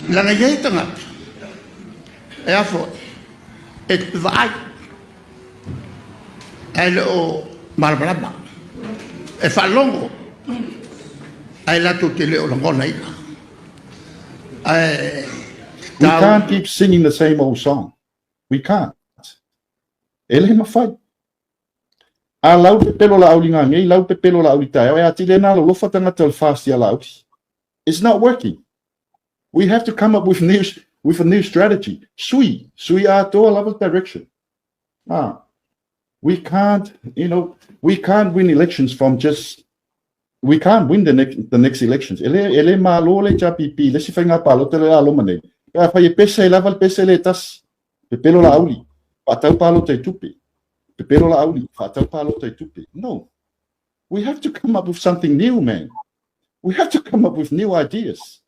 Leaga e i ai tagata e a foi, e vaai ae le o malamalama, e faalogo ae latou te le o lagonaina. Ae We tatau can't keep singing the same old song. We can't. E le mafai. A lau pepelo Laauli nanei, lau pepelo Laauli taeao, e atili na lolofa tagata o le FAST ia Laauli. It's not working. We have to come up with a new strategy. Sui, sui atoa lava direction. Ah, we can't, you know, we can't win elections from just we can't win the next elections. Ele malo le HRPP, le si faiga palota le alo nei. Pe a fai e pese lava le pese le tasi. Pepelo Laauli. Faatau palota i tupe. Pepelo Laauli. Faatau palota i tupe. No. We have to come up with something new, man. We have to come up with new ideas.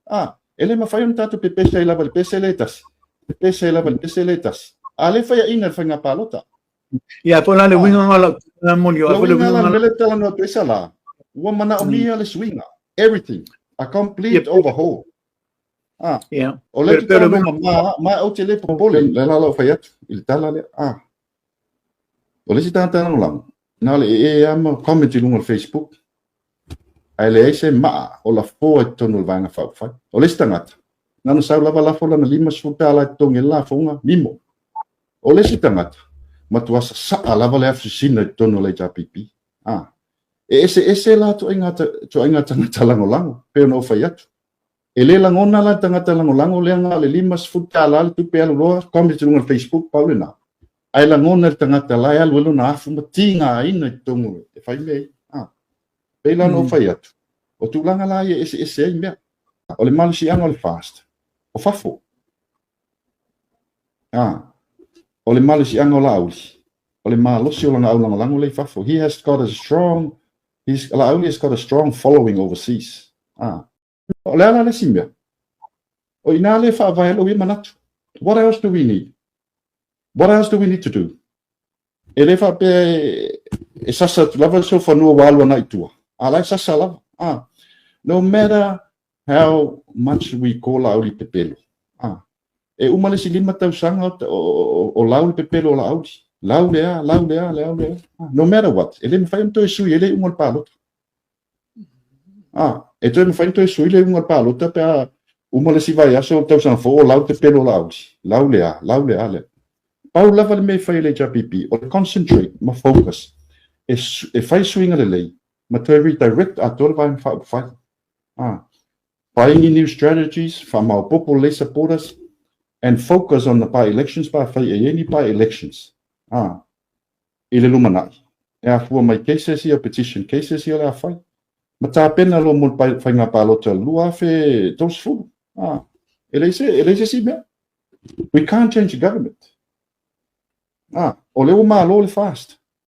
Ah, ele mafai ona tatou pepese ai lava le pese le tasi. Pepese ai lava le pese le tasi. A le fai ina le faiga palota. Ia, po la le uiga nga lau la moli o La foi le uiga la uiga. Mele tala no atu esa la. Ua mana o mia le suiga. Everything. A complete overhaul. Ah, o le Pero- pero tala no ma ma o te le popole. Le la la fai atu. I le tala le. Ah. O le si tata lagolago. Na le e ama comment i luga o le Facebook. Ae leai se maa o lafoa i totonu o le Vaega Faaupufai. O le isi tagata, na ona sau lava lafo lana $50 i totogi e le lafoga, mimo. O le isi tagata, matua sasaa lava le afusina i totonu o le HRPP. Ah. E ese ese la tuaiga tagata lagolago, pe ona o fai atu. E le lagona la tagata lagolago lea na o le $50 le tupe alu loa, comment i luga o le Facebook, pau lena. Ae lagona le tagata la e alu e lona afu ma tigaina i totonu e fai mea ia. Ah. Pei la na ou fai atu. O tulaga la ia e eseese ai mea. O le malosiaga o le FAST, o fafo. Ah. O le malosiaga o Laauli, o le malosi o lana aulagolago le i fafo. He has got a strong, he's, Laauli has got a strong following overseas. Ah. O le ala le isi mea. O ina le faavae lou ia manatu. What else do we need? What else do we need to do? E le faapea e sasa atu lava se fanua ua alu ana i tua. A la e sasa lava. Ah. No matter how much we call Laauli pepelo. Ah. E uma le isi 5 tausaga o lau le pepelo o Laauli. Lau le a, lau le a, lau le a. Ah. No matter what. E le mafai ona toe sui e le iuga o le palota. Ah, e toe mafai ona toe sui le iuga o le palota pe a uma le isi vaiaso o le tausaga fou o lau pepelo o Laauli. Lau le a, lau le a, le. Pau lava le mea e fai e le HRPP, o le concentrate ma focus e fai suiga lelei ma toe redirect atoa le Vaega Faaupufai. Ah, finding new strategies, faamaopoopo lelei supporters, and focus on the by-elections pa fai e i ai ni by-elections. Ah, i le lumanai. E afua mai cases ia, petition cases ia o le a fai. Ma tapena loa mo le faiga palota 2030. Ah, e leai se isi mea. We can't change the government. Ah, o lea ua malo le FAST.